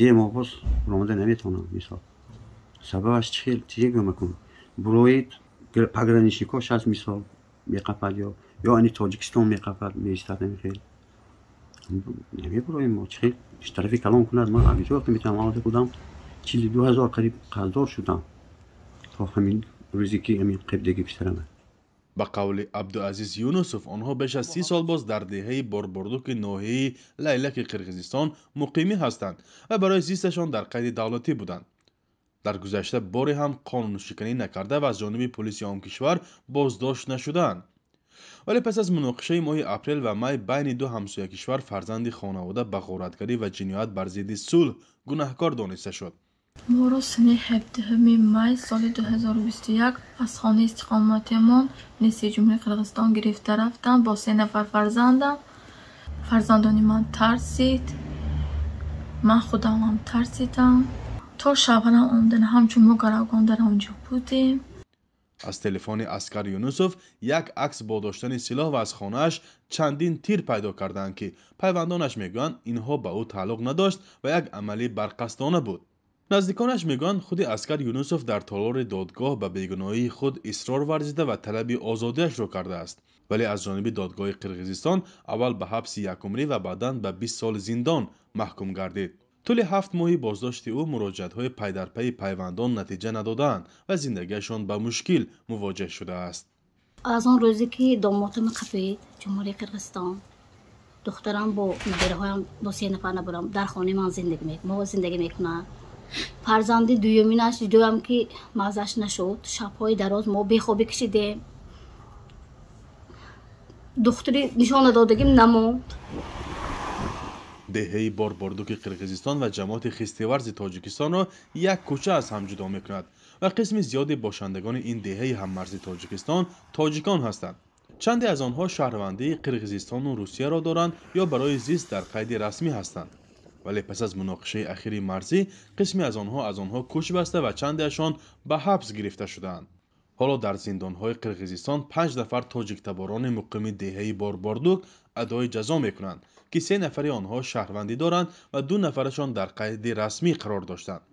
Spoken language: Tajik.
3 моҳ боз баромада наметавонам. Мисол, сабабаш чӣ чизе гӯям? Буроид, пограничник о шаст, мисол, меқапад ё ани Тоҷикистон меқапад, меистад. Хел намебуроем мо. Чӣ тарафи калон кунад, ман абиҷо метавонам. Худам 42 000 қариб қарздор шудам то ҳамин рӯзе ки ҳамин қибдагӣ писарама. Ба қавли Абдуазиз Юнусов, онҳо беш аз 30 сол боз дар деҳаи Борбордуки ноҳияи Лайлаки Қирғизистон муқимӣ ҳастанд ва барои зисташон дар қайди давлатӣ буданд. Дар гузашта боре ҳам қонуншиканӣ накарда ва аз ҷониби полиси он кишвар боздошт нашудаанд. Вале пас аз муноқишаи моҳи апрел ва май байни ду ҳамсоякишвар, фарзанди хонавода ба ғоратгарӣ ва ҷиноят бар зидди сулҳ гунаҳкор дониста шуд. Моро санаи 17 май соли 2021 аз хонаи истиқоматиамон милисияи Ҷумҳурии Қирғизистон гирифта рафтанд бо се нафар фарзандам. Фарзандони ман тарсид, ман худамам тарсидам. То шавҳарам омадана ҳамчун мо гаравгон дар он ҷо будем. Аз телефони Аскар Юнусов як акс бо доштани силоҳ ва аз хонааш чандин тир пайдо кардаанд, ки пайвандонаш мегӯянд, инҳо ба ӯ тааллуқ надошт ва як амали барқасдона буд. Наздиконаш мегӯянд, худи Аскар Юнусов дар толори додгоҳ ба бегуноҳии худ исрор варзида ва талаби озодиашро кардааст, вале аз ҷониби додгоҳи Қирғизистон аввал ба ҳабси якумрӣ ва баъдан ба 20 соли зиндон маҳкум гардид. Тӯли 7 моҳи боздошти ӯ муроҷиатҳои пайдарпайи пайвандон натиҷа надодаанд ва зиндагиашон ба мушкил мувоҷеҳ шудааст. Аз он рӯзе ки домотама қапид Ҷумҳурии Қирғизистон, духтарам бо набираҳоям, бо се нафар набирам дар хонаи ман мо зиндагӣ мекунад. Фарзанди дуюминаш ҷудоям ки мағзаш нашуд. Шабҳои дароз мо бехобӣ кашидем, духтури нишона додагим намонд. Деҳаи Борбордуки Қирғизистон ва ҷамоати Хистеварзи Тоҷикистонро як кӯча аз ҳам ҷудо мекунад ва қисми зиёди бошандагони ин деҳаи ҳаммарзи Тоҷикистон тоҷикон ҳастанд. Чанде аз онҳо шаҳрвандии Қирғизистону Русияро доранд ё барои зист дар қайди расмӣ ҳастанд. Вале пас аз муноқишаи ахири марзӣ қисме аз онҳо кӯч баста ва чандеашон ба ҳабс гирифта шудаанд. Ҳоло дар зиндонҳои Қирғизистон панҷ нафар тоҷиктаборони муқими деҳаи Борбордук адои ҷазо мекунанд, ки се нафари онҳо шаҳрвандӣ доранд ва ду нафарашон дар қайди расмӣ қарор доштанд.